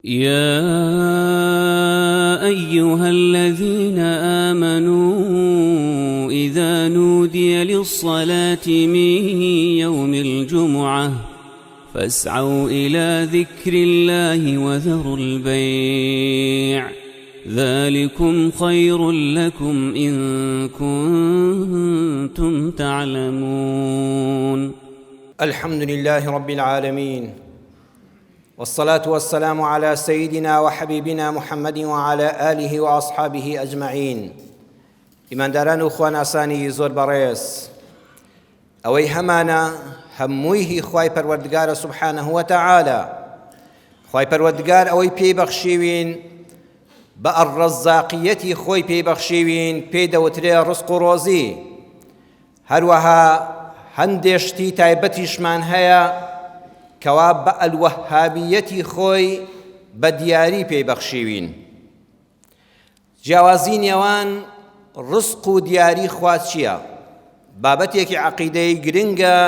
يا أيها الذين آمنوا إذا نودي للصلاة من يوم الجمعة فاسعوا إلى ذكر الله وذروا البيع ذلكم خير لكم إن كنتم تعلمون. الحمد لله رب العالمين والصلاة والسلام على سيدنا وحبيبنا محمد وعلى آله وأصحابه أجمعين. ئیمانداران و خواناسانی زۆر بەڕێز، ئەوەی هەمانە هەمووی هی خوای پەروەردگارە سبحانه وتعالی. خوای پەروەردگار ئەوەی پێی بەخشیوین بە ئەڕەزاقیەتی خۆی پێی بەخشیوین، پێی دەوترێ ڕزق و ڕۆزی. هەروەها هەندێ شتی تایبەتیشمان هەیە کەوا بە ئەلوەهابیەتی خۆی بە دیاری پێی بەخشیوین. جیاوازی نێوان ڕزق و دیاری خوا چییە؟ بابەتێکی عەقیدەی گرنگە،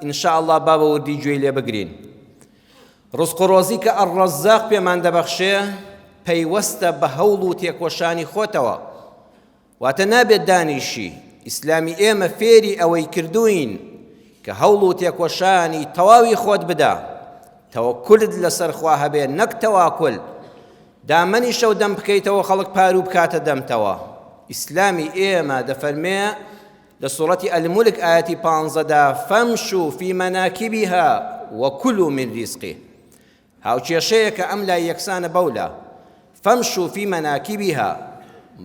إن شاء الله با بە وردی گوێی لێ بگرین. ڕزق و ڕۆزی کە الرزاق پێمان دەبەخشێ پەیوەستە بە هەوڵ و تێکۆشانی خۆتەوە، واتە نابێت دانیشی، ئیسلامی ئێمە فێری ئەوەی کردووین کە هەوڵ و تێکۆشانی تەواوی خۆت بدە، تەوەکولت لەسەر خوا هەبێ نەک تەواکول، دامەنیشە و دەم بکەیتەوە خەڵک پاروو بکاتە دەمتەوە. ئیسلامی ئێمە دەفەرمێ لە سوڕەتی الملک ئایەتی پانزەدا فامشوا فی مناکبها وکلوا من رزقه. هاوکێشەیەکە ئەم لای یەکسانە بەولا، فامشوا فی مناکبها،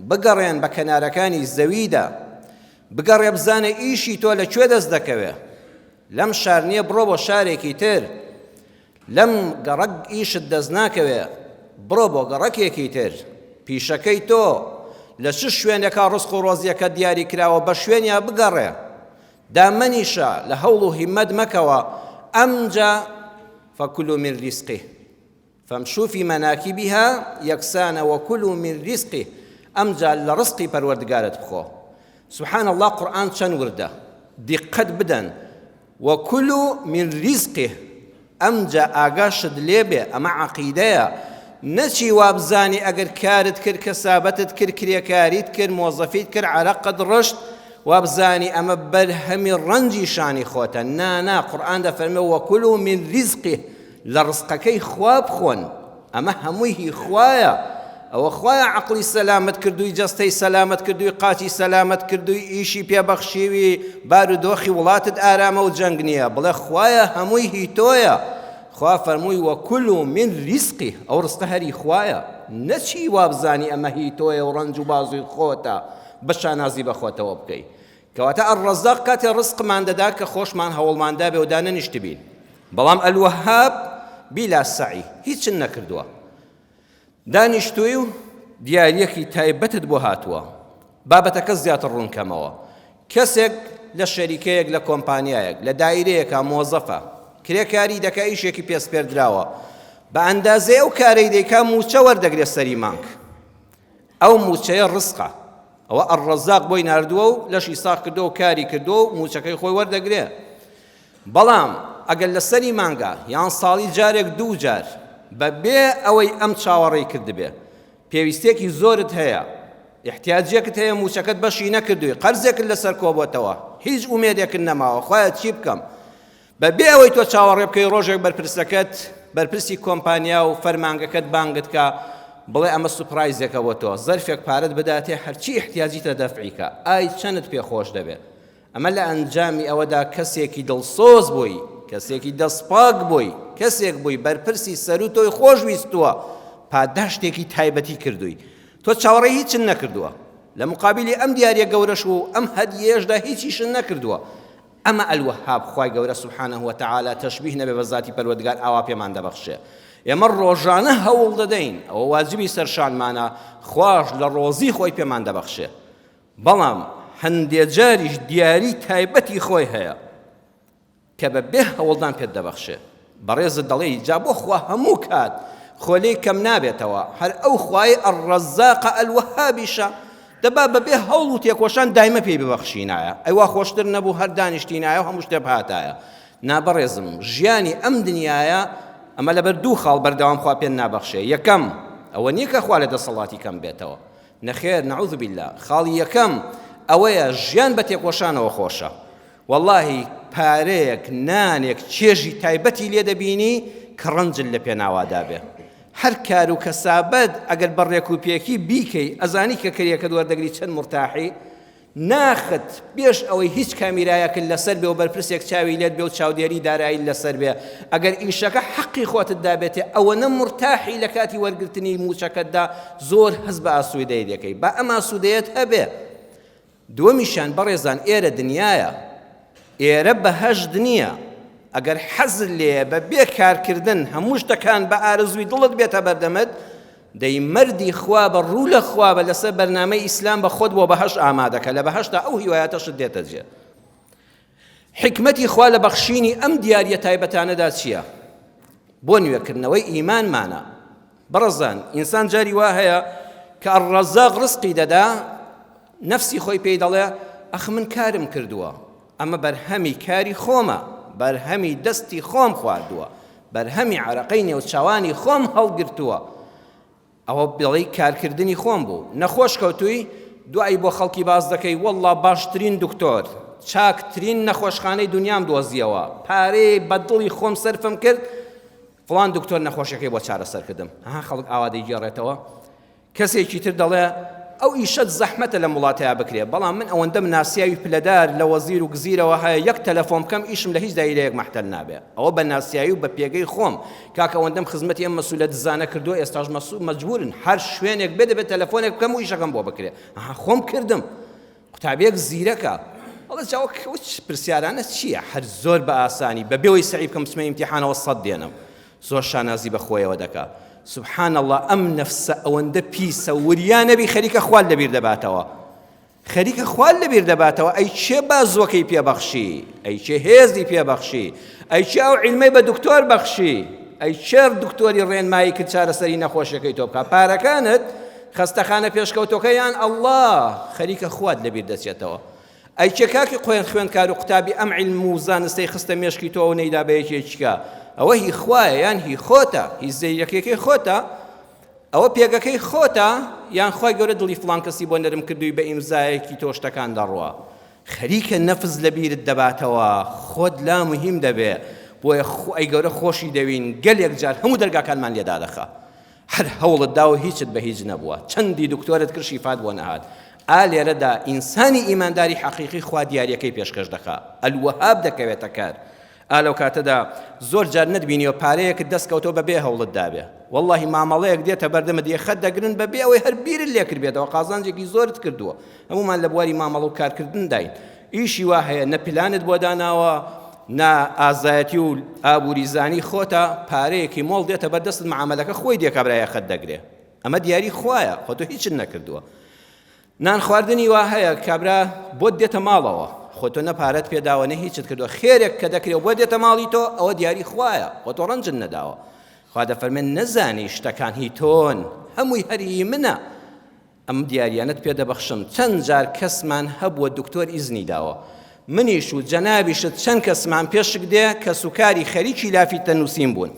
بگەڕێن بە کەنارەکانی زەویدا، بگەڕێ بزانە ئیشی تۆ لە کوێ دەست دەکەوێ، لەم شار نییە بڕۆ بۆ شارێکی تر، لەم گەڕەک ئیشت دەست ناکەوێ بڕۆ بۆ گەڕەکێکی تر، پیشەکەی تۆ لە چ شوێنێکا ڕزق و ڕۆزیەکەت دیاری کراوە بە شوێنیا بگەڕێ، دامەنیشە لە هەوڵ و هیمەت مەکەوە، ئەمجا فکلوا من رزقه فامشوا فی مناکبها یەکسانە وکلوا من رزقه، ئەمجا لە ڕزقی پەروەردگارت بخۆ. سبحان اللە قورئان چەند وردە، دیقەت بدەن، وکلوا من رزقه، ئەمجا ئاگاشت لێبێ ئەمە عەقیدەیە، نەچی وابزانی ئەگەر کارت کرد کەسابەتت کرد کرێکاریت کرد مۆزەفیت کرد عەرەقت ڕشت وابزانی ئەمە بەرهەمی ڕەنجی شانی خۆتە، نا نا قورئان دەفەرمێ وکلوا من رزقه، لە ڕزقەکەی خوا بخۆن، ئەمە هەمووی هی خوایە، ئەوە خوایە عەقڵی سەلامەت کردووی جەستەی سەلامەت کردووی قاچی سەلامەت کردووی ئیشی پێ بەخشیوی بارودۆخی وڵاتت ئارامە و جەنگ نییە، بڵێ خوایە هەمووی هی تۆیە. خوا فەرمووی وکلوا من رزقه، ئەو ڕزقە هەر هی خوایە، نەچی وابزانی ئەمە هی تۆیە و ڕەنج و بازووی خۆتە بە شانازی بە خۆتەوە بکەی. کەواتە الرزاق کاتێ ڕزقمان دەدا کە خۆشمان هەوڵمان دابێ و دانەنیشتبین، بەڵام الوهاب بیلا سەعی هیچت نەکردووە دانیشتووی و دیاریەکی تایبەتت بۆ هاتووە. بابەتەکە زیاتر ڕوون کەمەوە، کەسێک لە شەریکەیەک لە کۆمپانیایەک لە دایرەیەکا مۆزەفە کرێکاری دەکا ئیشێکی پێ سپێردراوە بە ئەندازەی ئەو کارەی دەیکا مووچە وەردەگرێ سەری مانگ، ئەو مووچەیە ڕزقە، ئەوە الرزاق بۆی ناردووە و لەشی ساغ کردووە و کاری کردووە و مووچەکەی خۆی وەردەگرێ. بەڵام ئەگەر لە سەری مانگا یان ساڵی جارێک دوو جار بە بێ ئەوەی ئەم چاوەڕێی کردبێ پێویستیەکی زۆرت هەیە ئیحتیاجیەکت هەیە مووچەکەت بەشی نەکردووی قەرزێکت لەسەر کۆبۆتەوە هیچ ئومێدێکت نەماوە خوایە چی بکەم بە بێ ئەوەی تۆ چاوەڕێ بکەی ڕۆژێک بەرپرسەکەت، بەرپرسی کۆمپانیا و فەرمانگەکەت بانگت کا، بڵێ ئەمە سوپرایزێکە بۆ تۆ، زەرفێک پارەت بداتێ هەرچی ئیحتیاجیتە دەفعی کە، ئای چەنت پێ خۆش دەبێ. ئەمە لە ئەنجامی ئەوەدا کەسێکی دڵسۆز بووی، کەسێکی دەستپاک بووی، کەسێک بووی بەرپرسی سەروو تۆی خۆش ویستووە، پاداشتێکی تایبەتی کردووی. تۆ چاوەڕێی هیچت نەکردووە. لە موقابیلی ئەم دیاریە گەورەش و ئەم هەدیەیەشدا هیچیشت نەکردووە. ئەمە الوهاب خوای گەورە سبحانە وتعالی تەشبیه نەبێ بە زاتی پەروەردگار ئاوا پێمان دەبەخشێ ئێمە ڕۆژانە هەوڵ دەدەین ئەوە واجبی سەرشانمانە خواش لە ڕۆزی خۆی پێمان دەبەخشێ بەڵام هەندێ جاریش دیاری تایبەتی خۆی هەیە کە بە بێ هەوڵدان پێت دەبەخشێ بەڕێزت دەڵێی جا بۆ خوا هەموو کات خۆ لێی کەم نابێتەوە هەر ئەو خوای الرزاق الوهابیشە دەبا بەبێ هەوڵ و تێکۆشان دایمە پێی ببەخشینایە ئەی وا خۆشتر نەبوو هەر دانیشتینایە و هەموو شتێ بهاتایە نا بەڕێزم ژیانی ئەم دنیایە. ئەمە لەبەر دوو خاڵ بەردەوام خوا پێ نابەخشێ یەکەم ئەوە نییە کە خوا لە دەسەڵاتی کەم بێتەوە نەخێر نعوذ بالله خاڵی یەکەم ئەوەیە ژیان بە تێکۆشانەوە خۆشە وەڵاهی پارەیەک نانێک چێژی تایبەتی لێ دەبینی کە ڕەنجت لە پێناوادا بێ هەر کار و کەسابەت ئەگەر بە ڕێک و پێکی بیکەی ئەزانی کە کرێکەت وەردەگری چەند مورتاحی ناخت پێش ئەوەی هیچ کامیرایەکت لەسەر بێ و بەرپرسێک چاوی لێت بێ و چاودێری دارایی لەسەر بێ ئەگەر ئیشەکە حەقی خۆتت دابێتێ ئەوەنە مورتاحی لە کاتی وەرگرتنی موچەکەتدا زۆر هەست بە ئاسوودەی دەکەی با ئەم ئاسوودەیەت هەبێ دووەمیشیان بەڕێزان ئێرە دنیایە ئێرە بەهەشت نییە ئەگەر حەزت لێیە بە بێ کارکردن هەموو شتەکان بە ئارەزووی دڵت بێتە بەردەمت دەی مەردی خوا بە ڕوو لە خوا بە لەسەر بەرنامەی ئیسلام بە خۆت بۆ بەهەشت ئامادەکە لە بەهەشتا ئەو هیوایەتەشت دێتە جێ حیکمەتی خوا لە بەخشینی ئەم دیاریە تایبەتانەدا چییە؟ بۆ نوێکردنەوەی ئیمانمانە بەڕێزان ئینسان جاری وا هەیە کە الرزاق ڕزقی دەدا نەفسی خۆی پێی دەڵێ ئەخ من کارم کردووە ئەمە بەرهەمی کاری خۆمە بەرهەمی دەستی خۆم خواردووە بەرهەمی عرەقەی نێوچاوانی خۆم هەڵگرتووە ئەوە بڵێی کارکردنی خۆم بوو نەخۆش کەوتووی دوایی بۆ خەڵکی باس دەکەی واللە باشترین دکتۆر چاکترین نەخۆشخانەی دنیام دۆزیەوە پارەی بە دڵی خۆم سەرفم کرد فڵان دکتۆر نەخۆشیەکەی بۆ چارەسەر کردم ها خەڵک ئاوا دەیگێڕێتەوە کەسێکی تر دەڵێ ئەو ئیشەت زەحمەتە لەم وڵاتەیا بکرێ بەڵام من ئەوەندەم ناسیاوی پلەدار لە وەزیر و گزیرەوە هەیە یەک تەلەفۆن بکەم ئیشم لە هیچ دایرەیەک مەحتەل نابێ ئەوە بە ناسیاوی و بە پێگەی خۆم کاکە ئەوەندەم خزمەتی ئەم مەسولە دزانە کردووە ئێستاش مەجبورن هەر شوێنێک بێ دەبێت تەلەفۆنێک بکەم و ئیشەکەم بۆ بکرێ ئەها خۆم کردم قوتابیەک زیرەکە ئەڵێ جا ئەو پرسیارانە چییە هەر زۆر بە ئاسانی بە بێوەی سەعی بکەم بچمە ئیمتیحانەوە سەد دێنم زۆر شانازی بە خۆیەوە دەکا سبحان الله ئەم نەفسە ئەوەندە پیسە وریا نەبی خەریکە خوال لەبیر دەباتەوە خەریکە خوال لەبیر دەباتەوە ئەی چێ بازوەکەی پێبەخشی ئەی چێ هێزی پێبەخشی ئەی چێ ئەو عیلمەی بە دکتۆر بەخشی ئەی چێ دکتۆری ڕێنمایی کرد چارەسەری نەخۆشیەکەی تۆ بکا پارەکانت خەستەخانە پێشکەوتۆکە یان ئەڵڵا خەریکە خوات لەبیر دەچێتەوە ئەی کێ کاکی قوێن خوێندکار و قوتابی ئەم عیلم و زانستەی خستە مێشکی تۆ و نەیدا بە یەکێکیکە ئەوە هی خوایە یان هی خۆتە هی زەیرەکەکەی خۆتە ئەوە پێگەکەی خۆتە یان خوای گەورە دڵی فڵان کەسی بۆ نەرم کردووی بە ئیمزایەکی تۆ شتەکان دەڕوا خەریکە نەفس لە بیرت دەباتەوە خۆت لا مهم دەبێ بۆیە خوای گەورە خۆشی دەوین گەلێک جار هەموو دەرگاکانمان لێ دادەخا هەر هەوڵت دا و هیچت بە هیچ نەبووە چەندی دکتۆرت کرد شیفات بۆ نەهات ئا لێرەدا ئینسانی ئیمانداری حەقیقی خوا دیاریەکەی پێشکەش دەکا الوهاب دەکەوێتە کار ئا لەو کاتەدا زۆر جار نەتبینیوە پارەیەکت دەست کەوتەوە بەبێ هەوڵت دابێ وەڵڵاهی مامەڵەیەک دێتە بەردەمت یەخەت دەگرن بەبێ ئەوەی هەر بیرت لێ کردبێتەوە قازانجێکی زۆرت کردووە هەموومان لە بواری مامەڵە و کارکردنداین ئیشی وا هەیە نە پلانت بۆ داناوە نە ئازایەتی و ئابووریزانی خۆتە پارەیەکی مۆڵ دێتە بەردەستت معامەلەکە خۆی دێ کابرا یەخەت دەگرێ ئەمە دیاری خوایە خۆ تۆ هیچت نەکردووە نان خواردنی وا هەیە کابرا بۆت دێتە ماڵەوە خۆ تۆ نە پارەت پێداوە نە هیچت کردووە خێرێک کە دەکرێ بۆ دێتە ماڵی تۆ ئەوە دیاری خوایە خۆ تۆ ڕەنجت نەداوە خوا دەفەرمێن نەزانی شتەکان هی تۆن هەمووی هەر هی منە ئەم دیاریانەت پێ دەبەخشم چەند جار کەسمان هەبووە دکتۆر ئیزنی داوە منیش و جەنابیشت چەند کەسمان پێشک دێ کەسوکاری خەریکی لافیتە نووسین بوون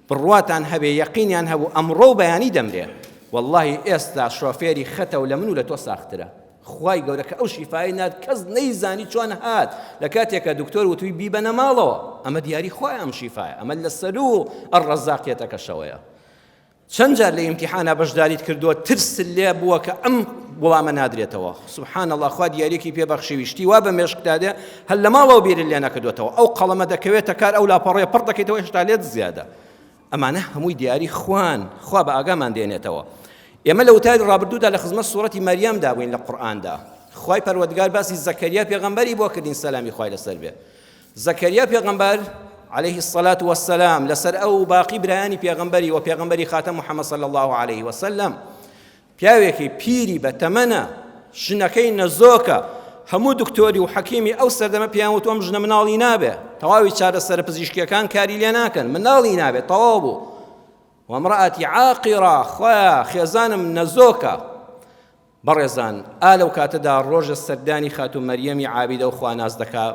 بڕواتان هەبێ یەقینیان هەبوو ئەمڕۆ و بەیانی دەمرێ وەڵڵاهی ئێستا شۆفێری خەتە و لە من و لە تۆ ساخترە خوای گەورە کە ئەو شیفای نارد کەس نەیزانی چۆن هات لە کاتێکە دکتۆر وتوی بیبەنە ماڵەوە ئەمە دیاری خوایە ئەم شیفایە ئەمە لە سەروو الرزاقیەتەکەشەوەیە چەند جار لە ئیمتیحانا بەشداریت کردووە ترست لێ بووە کە ئەم وڵامە نادرێتەوە سبحان الله خوا دیاریەکی پێ بەخشیوی شتی وا بە مێشکدا دێ هەر لە ماڵەوە بیرت لێ نەکردوێتەوە ئەو قەڵەمە دەکەوێتە کار ئەو لاپەڕەیە پڕ دەکەیتەوە هێشتا لێت زیادە ئەمانە هەمووی دیاری خوان خوا بە ئاگامان دێنێتەوە ئێمە لە وتاری ڕابردوودا لە خزمەت سوڕەتی مەریەمدا بووین لە قورئاندا خوای پەروەردگار باسی زەکەریا پێغەمبەری بۆ کردین سەلامی خوای لەسەر بێ زەکەریا پێغەمبەر علیه الصلاة والسلام لەسەر ئەو باقی برایانی پێغەمبەری و پێغەمبەری خاتەم محەممەد صلی الله علیه وسلم پیاوێکی پیری بە تەمەنە ژنەکەی نەزۆکە هەموو دکتۆری و حەکیمی ئەو سەردەمە پێیان وتووە ئەم ژنە مناڵی نابێ تەواوی چارەسەرە پزیشکیەکان کاری لێ ناکەن مناڵی نابێت تەواو بوو وامرأتی عاقرە خوایە خێزانم نەزۆکە. بەڕێزان ئا لەو کاتەدا ڕۆژە سەردانی خاتوو مەریەمی عابیدە و خواناس دەکا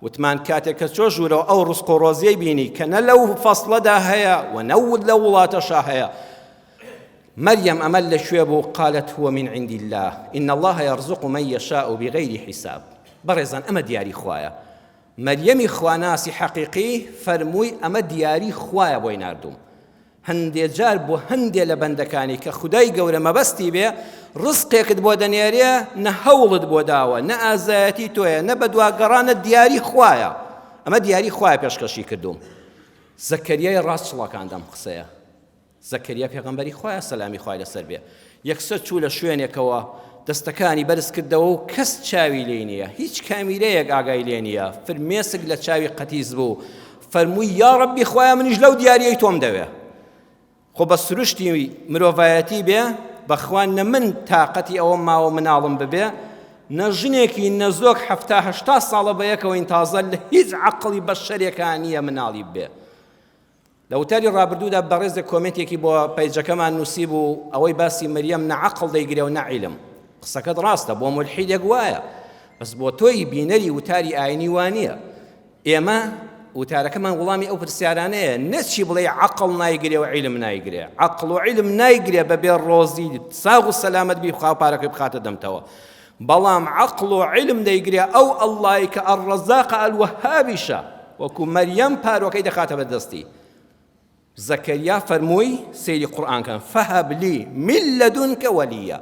وتمان کاتێک کە چۆ ژوورەوە ئەو ڕزق و ڕۆزیەی بینی کە نە لەو فەسڵەدا هەیە و نە لەو وڵاتەشا هەیە مەریەم ئەمە لە کوێ بوو قالت هو من عند الله إن الله يرزق من يشاء بغير حساب بەڕێزان ئەمە دیاری خوایە مەریەمی خواناسی حەقیقی فەرمووی ئەمە دیاری خوایە بۆی ناردووم هەندێ جار بۆ هەندێ لە بەندەکانی کە خودای گەورە مەبەستی بێ ڕزقێکت بۆ دەنێرێ نە هەوڵت بۆ داوە نە ئازایەتی تۆیە نە بەدواگەڕانە دیاری خوایە ئەمە دیاری خوایە پێشکەشی کردووم زەکەریای ڕاست چڵەکاندەم قسەیە زەکەریا پێغەمبەری خوایە سەلامی خوای لەسەر بێ یەکسەر چوو لە شوێنێکەوە دەستەکانی بەرز کردەوە و کەس چاوی لێ نییە هیچ کامیرەیەک ئاگای لێ نییە فرمێسک لە چاوی قەتیس بوو فەرمووی یا ڕەبی خوایە منیش لەو دیاریەی تۆم دەوێ خۆ بە سروشتی مرۆڤایەتی بێ بەخوا نە من تاقەتی ئەوە ماوە مناڵم ببێ نە ژنێکی نەزۆک حەفتا هەشتا ساڵە بە یەکەوەین تازە لە هیچ عەقڵی بەشەرێکا نییە مناڵی ببێ لە وتاری ڕابردوودا بەڕێزێک کۆمێنتێکی بۆ پەیجەکەمان نووسیبوو ئەوەی باسی مریەم نە عەقڵ دەیگرێ و نە عیلم قسەکەت ڕاستە بۆ مولحیدێک وایە بەس بۆ تۆی بینەری وتاری ئاینی وانییە ئێمە وتارەکەمان وڵامی ئەو پرسیارانەیە نەچی بڵێ عەقڵ نایگرێ و عیلم نایگرێ عەقڵ و عیلم نایگرێ بەبێ ڕۆزی ساغ و سەلامەت بی خوا پارەکەی بخاتە دەمتەوە بەڵام عەقڵ و عیلم دەیگرێ ئەو ئەڵڵای کە الرزاق الوهابیشە وەکو مەریەم پارۆکەی دەخاتە بەردەستی زەکەریا فەرمووی سەیری قورئان کەن فهب لی من لدنک وەلیە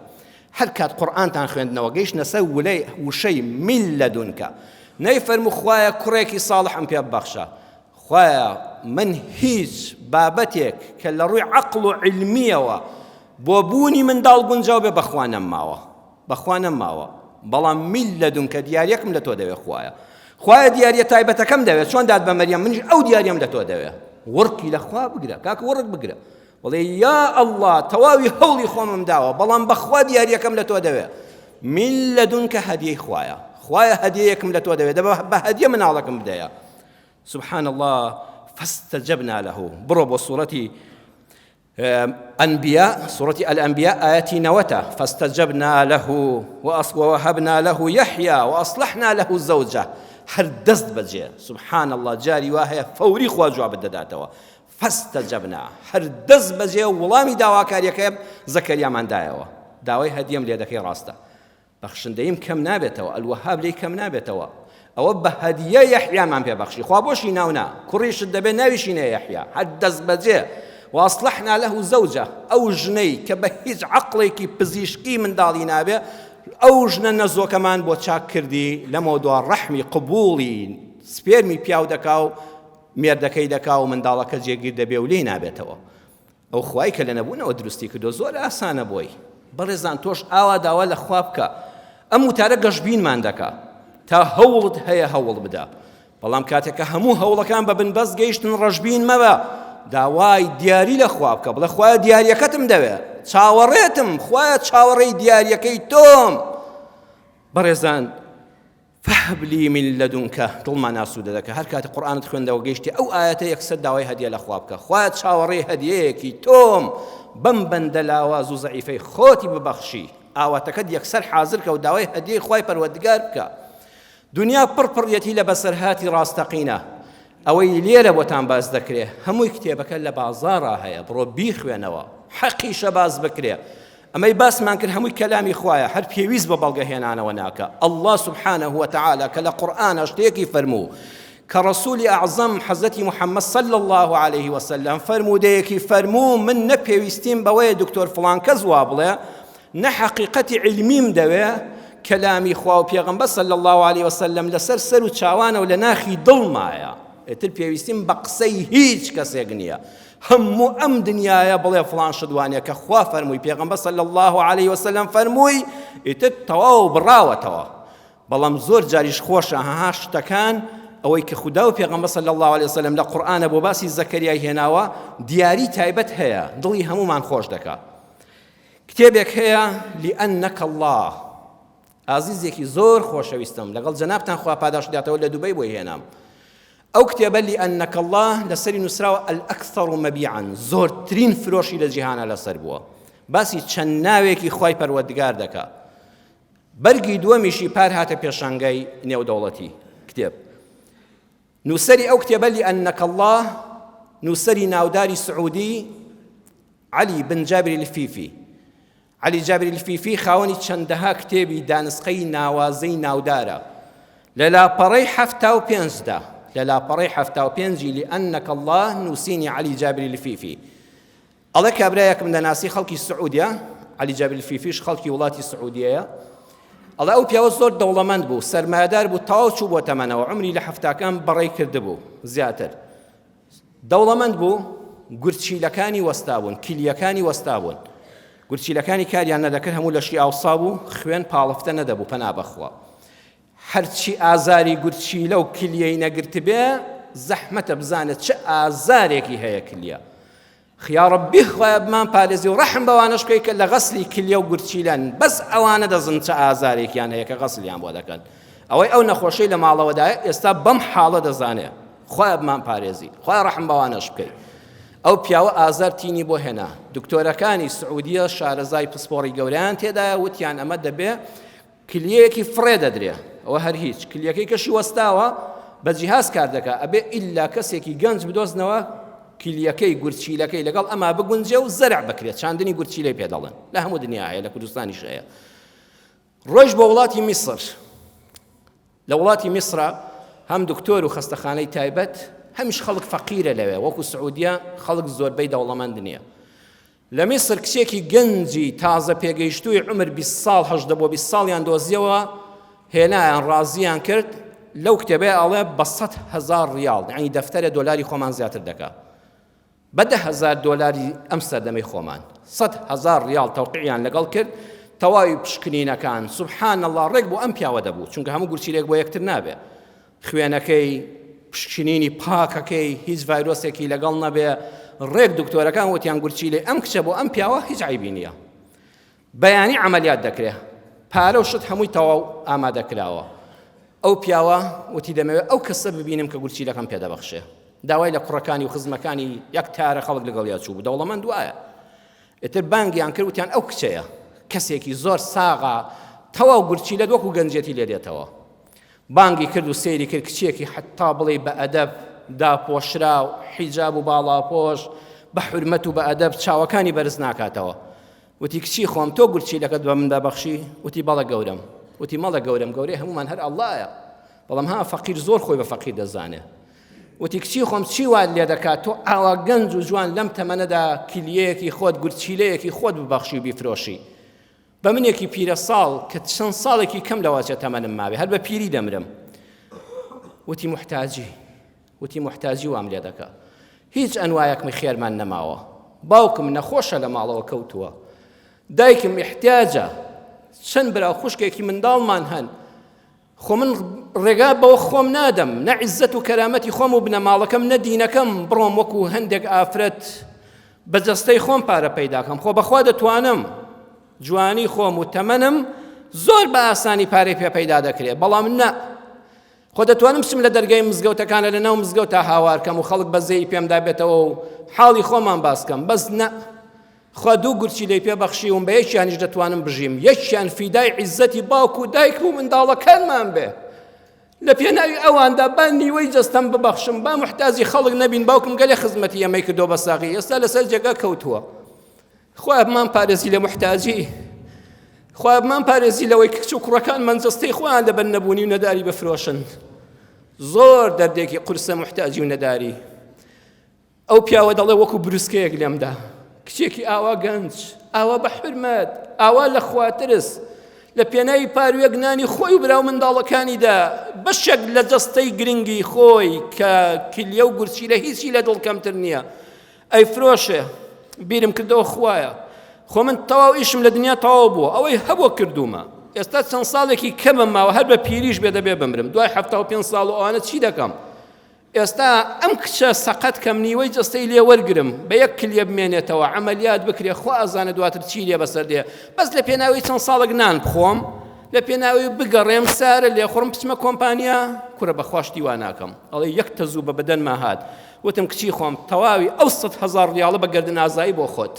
هەر کات قورئانتان خوێندنەوە گەیشتنە سەر ولەی وشەی من لدنک نەی فەرموو خوایە کوڕێکی ساڵحم پێ ببەخشە خوایە من هیچ بابەتێک کە لە ڕووی عەقڵ و عیلمیەوە بۆ بوونی منداڵ گونجاو بێ بەخوا نەمماوە بەخوا نەماوە بەڵام میل لەدونکە دیاریەکم لە تۆ دەوێ خوایە خوایە دیاریە تایبەتەکەم دەوێت چۆن داد بە مەریەم منیش ئەو دیاریەم لە تۆ دەوێ وڕکی لە خوا بگرە کاک وڕک بگرە بڵێ یا ئەڵڵا تەواوی هەوڵی خۆمم داوە بەڵام بەخوا دیاریەکەم لە تۆ دەوێ من لەدونکە هەدیەی خوایە خوایە هەدیەیەکم لە تۆ دەوێت دەبە بە هەدیە مناڵەکەم بدەیە سبحان الله فاستجبنا له بڕۆ بۆ سوڕەتی أنبياء سورة الأنبياء آية نوتة فاستجبنا له ووهبنا له يحيى وأصلحنا له زوجة هەر دەست بەجێ سبحان الله جاری وا هەیە فەوری خوا جوابت دەداتەوە فاستجبنا هەر دەست بەجێ وڵامی داواکاریەکە زەکەریامان دایەوە داوای هەدیەم لێ دەکەی ڕاستە بەخشندەییم کەم نابێتەوە، الوهاب لێی کەم نابێتەوە، ئەوە بە هەدیە یەحیامان پێ بەخشی، خوا بۆشی ناو نا، کوڕیشت دەبێ ناویشی نێ یەحیا، هەر دەستبەجێ، واصلحنا له زوجە، ئەو ژنەی کە بە هیچ عەقڵێکی پزیشکی منداڵی نابێ، ئەو ژنە نەزۆکەمان بۆ چاک کردی، لەمەودوا ڕەحمی قبوڵی سپێرمی پیاو دەکا و مێردەکەی دەکا و منداڵەکە جێگیر دەبێ و لێی نابێتەوە. ئەو خوای کە لە نەبوونەوە دروستی کردووە زۆر ئاسانە بۆی بەڕێزان تۆش ئاوا داوا لە خوا بکە ئەم وتارە گەشبینمان دەکا تا هەوڵت هەیە هەوڵ بدە بەڵام کاتێک کە هەموو هەوڵەکان بە بنبەست گەیشتن ڕەشبین مەبە داوای دیاری لە خوا بکە بڵێ خوایە دیاریەکەتم دەوێ چاوەڕێتم خوایە چاوەڕێی دیاریەکەی تۆم بەڕێزان فهب لی من لدنک دڵمان ئاسوودە دەکا هەر کاتێ قورئانت خوێندەوە گەیشتی ئەو ئایەتە یەکسەر داوای هەدیە لە خوا بکە خوایە چاوەڕێی هەدیەیەکی تۆم بەم بەندە لاواز و زەعیفەی خۆتی ببەخشی ئاواتەکەت یەکسەر حازر کە و داوای هەدیەی خوای پەروەردگار بکە دنیا پڕ پڕیەتی لە بەسەرهاتی ڕاستەقینە ئەوەی لێرە بۆتان باس دەکرێ هەمووی کتێبەکە لە بازاڕا هەیە بڕۆ بیخوێنەوە حەقیشە باس بکرێ ئەمەی باسمان کرد هەمووی کەلامی خوایە هەر پێویست بە بەڵگە هێنانەوە ناکە اللە سبحانه وتعالی کە لە قورئانە شتێکی فەرموو کە ڕسولی ئەعظەم حەزرەتی محەممەد صلی الله علیه وسلم فەرموودەیەکی فەرموو من نە پێویستیم بەوەیە دکتۆر فڵان کەس وا بڵێ نە حەقیقەتی عیلمیم دەوێ کەلامی خوا و پێغەمبەر صلی الله علیه وسلم لەسەر سەر و چاوانە و لە ناخی دڵمایە ئیتر پێویستیم بە قسەی هیچ کەسێک نییە هەموو ئەم دنیایە بڵێ فڵان شت وانە کە خوا فەرمووی پێغەمبەر صلی الله علیه وسلم فەرمووی ئیتر تەواو بڕاوەتەوە بەڵام زۆر جاریش خۆشە ها شتەکان ئەوەی کە خودا و پێغەمبەر صلی الله علیه وسلم لە قورئانە بۆ باسی زەکەریای هێناوە دیاری تایبەت هەیە دڵی هەمومان خۆش دەکا کتێبێک هەیە لأنك الله ئازیزێکی زۆر خۆشەویستم لەگەڵ جەنابتان خوا پاداشت داتەوە لە دوبەی بۆی هێنام ئەو کتێبە لأنك الله لەسەری نووسراوە الأكثر مبيعا زۆرترین فرۆشی لە جیهانە لەسەر بووە باسی چەند ناوێکی خوای پەروەردگار دەکا. بەرگی دووەمیشی پار هاتە پێشانگای نێودەوڵەتی کتێب. نووسەری ئەو کتێبە لأنك اللە نووسەری ناوداری سعودی عەلی بن جابر الفیفی عەلی جابر الفیفی خاوەنی چەندەها کتێبی دانسقەی ناوازەی ناودارە لە لاپەڕەی 75دا لە لاپەڕەی 75ی لأنك اللە نووسینی عەلی جابر الفیفی ئەڵێ کابرایەکم دەناسی خەڵکی سعودیە، عەلی جابر الفیفیش خەڵکی وڵاتی سعودیەیە، ئەڵێ ئەو پیاوە زۆر دەوڵەمەند بوو، سەرمایەدار بوو، تەواو چوو بۆ تەمەنەوە، عومری لە حەفتاکان بەڕێی کردبوو زیاتر. دەوڵەمەند بوو، گورچیلەکانی وەستابوون، کلیەکانی وەستابوون. گورچیلەکانی کاریان نەدەکرد، هەموو لەشی ئاوسا بوو، خوێن پاڵفتە نەدەبوو، پەنا بەخوا. هەرچی ئازاری گورچیلە و کلیەی نەگرتبێ زەحمەتە بزانێت چ ئازارێکی هەیە کلیە یاڕەبی خوایە بمان پارێزی و ڕەحم بەوانەش بکەی کە لە غەسلی کلیە و گورچیلەن بەس ئەوانە دەزن چ ئازارێکیان هەیە کە غەسلیان بۆ دەکەن ئەوەی ئەو نەخۆشەی لە ماڵەوەدایە ئێستا بەم حاڵە دەزانێ خوایە بمان پارێزی خوایە ڕەحم بەوانەش بکەی ئەو پیاوە ئازار تینی بۆ هێنا دکتۆرەکانی سعودیە شارەزای پسپۆڕی گەورەیان تێدایە وتیان ئەمە دەبێ کلیەیەکی فڕێ دەدرێ ئەوە هەر هیچ کلیەکەی کەشی وەستاوە بە جیهاز کار دەکا ئەبێ ئیلا کەسێکی گەنج بدۆزنەوە کلیەکەی گورچیلەکەی لەگەڵ ئەما بگونجێ و زەرع بکرێت چاندنی گورچیلەی پێ دەڵێن لە هەموو دنیا هەیە لە کوردستانیش هەیە ڕۆژ بۆ وڵاتی میسر لە وڵاتی میسرا هەم دکتۆر و خەستەخانەی تایبەت هەمیش خەڵک فەقیرە لەوێ وەکو سعودیە خەڵک زۆربەی دەوڵەمەند نییە لە میسر کچێکی گەنجی تازە پێگەیشتووی عومر 20 ساڵ 18 بۆ 20 ساڵیان دۆزیەوە هێنایان ڕازیان کرد لەو کتێبەیە ئەڵێ بە 100 هەزار ڕیاڵ یعنی دەفتەرە دۆلاری خۆمان زیاتر دەکا بە 10 هەزار دۆلاری ئەم سەردەمەی خۆمان 100 هەزار ڕیاڵ تەوقیعیان لەگەڵ کرد تەواوی پشکنینەکان سبحان الله ڕێک بۆ ئەم پیاوە دەبوو چونکە هەموو گورچیلێک بۆ یەکتر نابێ خوێنەکەی پشکنینی پاکەکەی هیچ ڤایرۆسێکی لەگەڵ نەبێ ڕێک دکتۆرەکان وتیان گورچیلەی ئەم کچە بۆ ئەم پیاوە هیچ عیبی نییە بەیانی عملیات دەکرێ پارە و شت هەمووی تەواو ئامادە کراوە ئەو پیاوە وتی دەمەوێت ئەو کەسە ببینم کە گورچیلەکەم پێدەبەخشێ داوای لە کوڕەکانی و خزمەکانی یەک تارە خەڵک لەگەڵیا چوو بوو دەوڵەمەند وایە ئیتر بانگیان کرد وتیان ئەو کچەیە کەسێکی زۆر ساغا تەواو گورچیلەت وەکو گەنجێتی لێ دێتەوە بانگی کرد و سەیری کرد کچێکی حەتا بڵێی بە ئەدەب داپۆشراو حیجاب و باڵاپۆش بە حورمەت و بە ئەدەب چاوەکانی بەرز ناکاتەوە وتی کچی خۆم تۆ گورچیلەکەت بە من دەبەخشی وتی بەڵێ گەورەم وتی مەڵێ گەورەم گەورەی هەمومان هەر ئەڵڵایە بەڵام ها فەقیر زۆر خۆی بە فەقیر دەزانێ وتی کچی خۆم چی وات لێ دەکات تۆ ئاوا گەنج و جوان لەم تەمەنەدا کلیەیەکی خۆت گورچیلەیەکی خۆت ببەخشی و بیفرۆشی بە منێکی پیرەساڵ کە چەند ساڵێکی کەم لەوەچە تەمەنم ماوێ هەر بە پیری دەمرم وتی محتاجی وتی محتاجی وام لێ دەکا هیچ ئەنوایەکمی خێرمان نەماوە باوکم نەخۆشە لە ماڵەوە کەوتووە دایکم احتیاجە چەند برا خوشکێکی منداڵمان هەن خۆ من ڕێگا بەوە خۆم نادەم نە عیزەت و کەرامەتی خۆم و بنەماڵەکەم نە دینەکەم بڕۆم وەکو هەندێک ئافرەت بە جەستەی خۆم پارە پەیداکەم خۆ بەخوا دەتوانم جوانی خۆم و تەمەنم زۆر بە ئاسانی پارەی پێ پەیدا دەکرێت بەڵام نە خۆ دەتوانم بچم لە دەرگای مزگەوتەکانە لە ناو مزگەوتا هاوارکەم و خەڵک بەزەی پێمدا بێتەوە و حاڵی خۆمان باسکەم بەس نە خوا دوو گورچیلەی پێ بەخشیوم بە یەکیانیش دەتوانم بژیم یەکیان فیدای عیزەتی باوک و دایکم و منداڵەکانمان بێ لە پێناوی ئەواندا با نیوەی جەستەم ببەخشم با محتاجی خەڵک نەبین باوکم گەلێ خزمەتی ئەمەی کردو بە ساغی ئێستا لەسەر جێگا کەوتووە خوا بمان پارێزی لە محتاجی خوا بمان پارێزی لەوەی کچ و کوڕەکان مەنجەستەی خۆیان لەبەر نەبوونی و نەداری بفرۆشن زۆر دەردێکی قورسە محتاجی و نەداری ئەو پیاوە دەڵێ وەکو بروسکەیەک لێمدا کچێکی ئاوا گەنج ئاوا بە حورمەت ئاوا لە خواترس لە پێناوی پاروێک نانی خۆی و برا و منداڵەکانیدا بەشێک لە جەستەی گرنگی خۆی کە کلیە و گورچیلە هیچی لە دڵ کەمتر نییە ئەیفرۆشێ بیرم کردەوە خوایە خۆ من تەواو ئیشم لە دنیا تەواو بووە ئەوەی هەبووە کردوومە ئێستا چەند ساڵێکی کەمم ماوە هەر بە پیریش بێ دەبێ بمرم دوای 75 ساڵ و ئەوانە چی دەکەم ئێستا ئەم کچە سەقەت کەم نیوەی جەستەی لێ وەرگرم بە یەک کلیە بمێنێتەوە عەمەلیات بکرێ خوا ئەزانێ دواتر چی لێ بەسەر دێ بەس لە پێناوی چەند ساڵێک نان بخۆم لە پێناوی بگەڕێم سارە لێخوڕم بچمە کۆمپانیا کورە بەخوا شتی وا ناکەم ئەڵێ یەک تەزوو بە بەدەنما هات وتم کچی خۆم تەواوی ئەو 100 هەزار ڕیاڵە بە گەردن ئازایی بۆ خۆت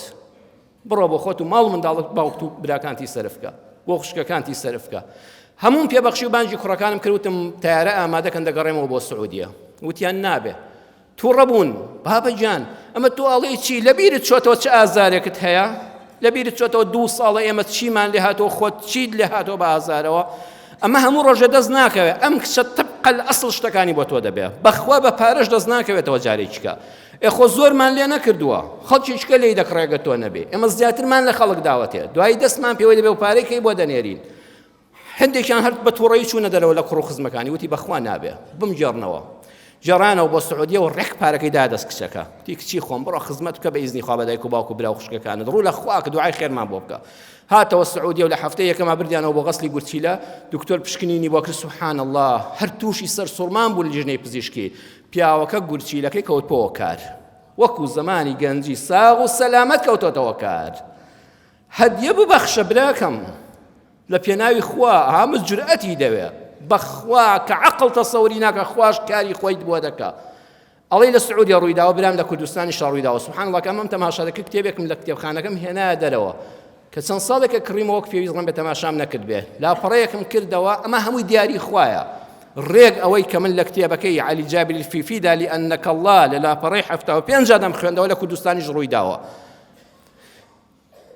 بڕۆ بۆ خۆت و ماڵ منداڵت باوکت و براکانتی سەرف کە. بۆ خوشکەکانتی سەرف بکە. هەمووم پێ بەخشی و بانگی کوڕەکانم کرد وتم تەیارە ئامادەکەن دەگەڕێمەوە بۆ سعودیە. وتیان نابێ. توڕە بوون بابە گیان ئەمە تۆ ئەڵێی چی لەبیرت چۆتەوە چ ئازارێکت هەیە لەبیرت چۆتەوە دوو ساڵە ئێمە چیمان لێ هاتەوە خۆت چیت لێ هاتەوە بە ئازارەوە ئەمە هەموو ڕۆژە دەست ناکەوێت ئەم کچە طبقە ئەسڵ شتەکانی بۆ تۆ دەبێ بەخوا بە پارەش دەست ناکەوێتەوە جارێکیکە ئێ خۆ زۆرمان لێ نەکردووە خەڵکیشکە لێی دەکڕێگە تۆ نەبێ ئێمە زیاترمان لە خەڵک داوەتێ دوایی دەستمان پێوەی دەبێ و پارەی بۆ دەنێرین هەندێکیان هەر بە توڕەیی چوونە دەرەوە لە کوڕ و خزمەکانی وتی بەخوا نابێ بمگێڕنەوە گێڕانەوە بۆ سعودیە و ڕێک پارەکەی دا دەست کچەکە وتی کچی خۆم بڕۆ خزمەت بکە بە ئیزنی خوا بە دایک و باوک و برا و خوشکەکانت ڕوو لە خوا کە دوعای خێرمان بۆ بکە هاتەوە سعودیە و لە هەفتەی یەکەما بردیانەوە بۆ غەسلی گورچیلە دکتۆر پشکنینی بۆ کرد سبحان الله هەر تووشی سەر سوڕمان بوو لیژنەی پزیشکی پیاوەکە گورچیلەکەی کەوتبۆوە کار وەکو زەمانی گەنجی ساغ و سەلامەت کەوتۆتەوە کار هەدیە ببەخشە براکەم لە پێناوی خوا هەمە جورئەتی دەوێ بەخوا کە عەقڵ تەسەوری ناکە خواش کاری خۆیت بۆ دەکا ئەڵێ لە سعودیە ڕوویداوە برام لە کوردستانی شا ڕوویداوە سبحان الله کە ئەمەم تەماشا دەکرد کتێبێکم لە کتێبخانەکەم هێنایە دەرەوە کە چەند ساڵێکە کڕیمەوە وەک پێویست ڕەنگە تەماشام نەکرد بێ لاپەڕەیەکم کردەوە ئەمە هەمووی دیاری خوایە ڕێک ئەوەی کە من لە کتێبەکەی عەلی جابر الفیفیدا لأنك الله لە لاپەڕەی 75 دەم خوێندەوە لە کوردستانیش ڕوویداوە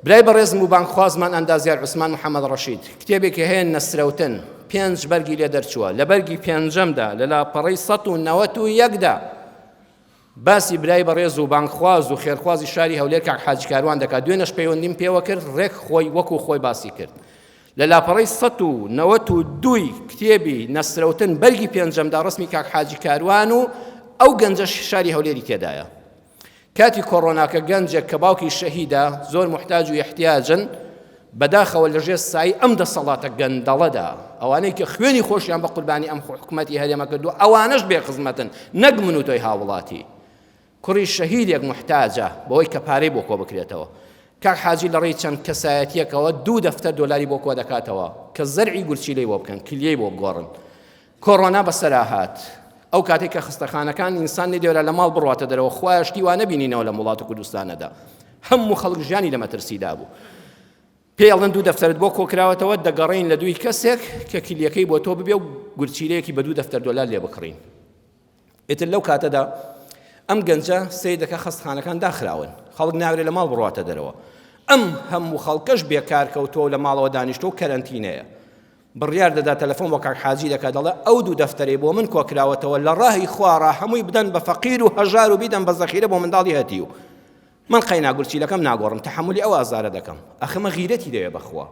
برای بەڕێزم و بانگخوازمان ئەندازیار عوسمان محەمەد ڕەشید کتێبێکی هەیە نەسرەوتن پێنج بەرگی لێ دەرچووە لە بەرگی پێنجەمدا لە لاپەڕەی 191 دا باسی برای بەڕێز و بانگخواز و خێرخوازی شاری هەولێر کاک حاجی کاروان دەکات دوێنەش پەیوەندیم پێوە کرد ڕێک خۆی وەکو خۆی باسی کرد لە لاپەڕەی 192 کتێبی نەسرەوتن بەرگی پێنجەمدا ڕسمی کاک حاجی کاروان و ئەو گەنجەش شاری هەولێری تێدایە کاتی کۆڕۆنا کە گەنجێک کە باوکی شەهیدە زۆر موحتاج و ئیحتیاجن بەداخەوە لەژێر سایەی ئەم دەسەڵاتە گەندەڵەدا ئەوانەی کە خوێنی خۆشیان بە قوربانی ئەم حکومەتی هەرێمە کردووە ئەوانەش بێ خزمەتن نەک من و تۆی هاوڵاتی کوڕی شەهیدێک محتاجە بەوەی کە پارەی بۆ کۆ بکرێتەوە کاک حاجی لە ڕێی چەند کەسایەتیەکەوە دوو دەفتەر دۆلاری بۆ کۆ دەکاتەوە کە زەرعی گورچیلەی بۆ بکەن کلیەی بۆ بگۆڕن کۆڕۆنا بەسەرا هات ئەو کاتێک کە خستەخانەکان ئینسان نەدێرا لە ماڵ بڕاتە دەرەوە خوایە شتی وا نەبینینەوە لەم وڵات و کوردستانەدا هەموو خەڵک ژیانی لە مەترسیدا بوو پێڵن دوو دەفتەرت بۆ کۆکراوەتەوە دەگەڕین لە دووی کەسێک کە کلیەکەی بۆ تۆ ببێ و گورچیلەیەکی بە دوو دەفتەر دۆلار لێ بکڕین ئیتر لەو کاتەدا ئەم گەنجە سەیر دەکا خەستخانەکان داخراون خەڵک ناورێ لە ماڵ بڕاتە دەرەوە ئەم هەموو خەڵکەش بێکار کەوتووە و لە ماڵەوە دانیشتووە و کەرەنتینەیە بڕیار دەدا تەلەفۆن بۆ کاک حاجی دەکات دەڵێ ئەو دوو دەفتەرەی بۆ من کۆکراوەتەوە لە ڕاهی خوا ڕا هەمووی بدەن بە فەقیر و هەژار و بیدەن بە زەخیرە بۆ منداڵی هەتیو من قەینا گورچیلەکەم ناگۆڕم تەحەمولی ئەو ئازارە دەکەم ئەخ ئەمە غیرەتی دەوێ بەخوا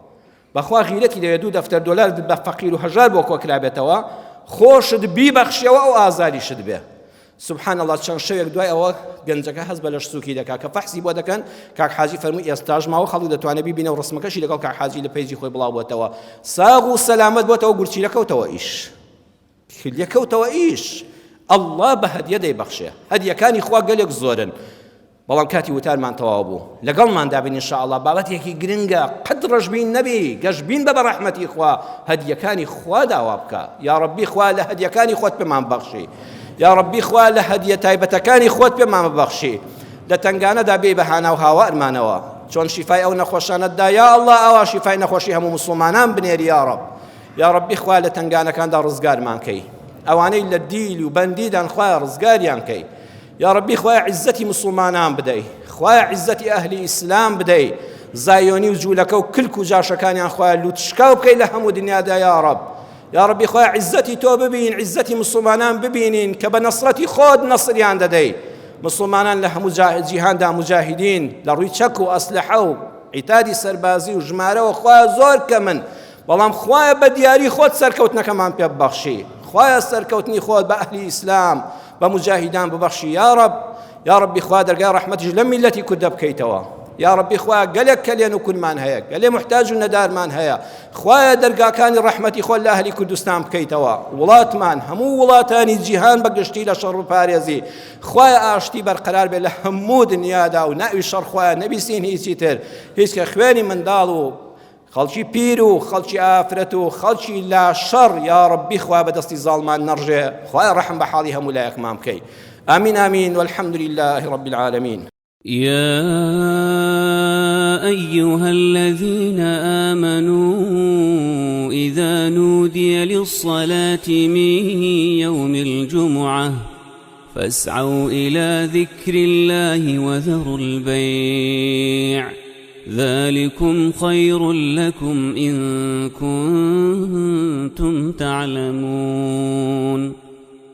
بەخوا غیرەتی دەوێ دوو دەفتەر دۆلار بە فەقیر و هەژار بۆ کۆکرابێتەوە خۆشت بیبەخشیەوە ئەو ئازاریشت بێ سبحان الله چەند شەوێک دوای ئەوە گەنجەکە هەست بە لەش سوکی دەکا کە فەحسی بۆ دەکەن کاک حاجی فەرمووی ئێستاش ماوە خەڵک دەتوانێت بیبینە و ڕسمەکەشی لەگەڵ کاک حاجی لە page ی خۆی بڵاو بۆتەوە ساغ و سەلامەت بۆتەوە گورچیلە کەوتەوە ئیش کلیە کەوتەوە ئیش ئەڵڵا بە هەدیە دەیبەخشێ هەدیەکانی خوا گەلێک زۆرن بەڵام کاتی وتارمان تەواو بوو لەگەڵماندا بن ان شاء الله بابەتێکی گرنگە قەت ڕەشبین نەبی گەشبین بە بە ڕەحمەتی خوا هەدیەکانی خوا داوا بکە یا ڕەبی خوا لە هەدیەکانی خۆت پێمان بەخشی یا ڕەبی خوا لە هەدیە تایبەتەکانی خۆت پێمان ببەخشی لە تەنگانەدا بێ بە هانا و هاوارمانەوە چۆن شیفای ئەو نەخۆشانەت دا یا الله ئاوا شیفای نەخۆشی هەموو مسلمانان بنێری یا ڕەب یا ڕەبی خوا لە تەنگانەکاندا ڕزگارمان کەی ئەوانەی لە دیل و بەندیدان خوایە ڕزگاریان کەی یا ڕەبی خوایە عیزەتی مسوڵمانان بدەی خوایە عیزەتی ئەهلی ئیسلام بدەی زایۆنی و جوولەکە و کلک و جاشەکانیان خوایە لوت شکاو بکەی لە هەموو دنیادا یا ڕەب یا ڕەبی خوایە عیزەتی تۆ ببین عیزەتی مسوڵمانان ببینین کە بە نەسرەتی خۆت نەسریان دەدەی مسلمانان لە هەموو جیهاندا مجاهدین لە ڕووی چەک و ئەسلحە و عیتادی سەربازی و ژمارەوە خوایە زۆر کەمن بەڵام خوایە بە دیاری خۆت سەرکەوتنەکەمان پێ ببەخشی خوایە سەرکەوتنی خۆت بە ئەهلی ئیسلام بە موجاهیدان ببەخشی یاڕەب یاڕەبی خوا دەرگای ڕەحمەتیش لەم میلەتی کوردە بکەیتەوە یاڕەبی خوا گەلێک کەلێن و کونمان هەیە گەلێ محتاج و نەدارمان هەیە خوایە دەرگاکانی ڕەحمەتی خۆ لە ئەهلی کوردستان بکەیتەوە وڵاتمان هەموو وڵاتانی جیهان بە گشتی لە شەڕ بپارێزی خوایە ئاشتی بەرقەرار بێ لە هەموو دنیادا و ناوی شەڕ خوایە نەبیستین هیچی تر هیچ کە خوێنی منداڵ و خەڵکی پیر و خەڵکی ئافرەت و خەڵکی لا شەڕ یا ڕەبی خوا بە دەستی زاڵمان نەڕژێ خوایە ڕەحم بە حاڵی هەموو لایەکمان بکەی آمین آمین والحمد لله رب العالمین يا. أيها الذين آمنوا إذا نودي للصلاة من يوم الجمعة فاسعوا إلى ذكر الله وذروا البيع ذلكم خير لكم إن كنتم تعلمون.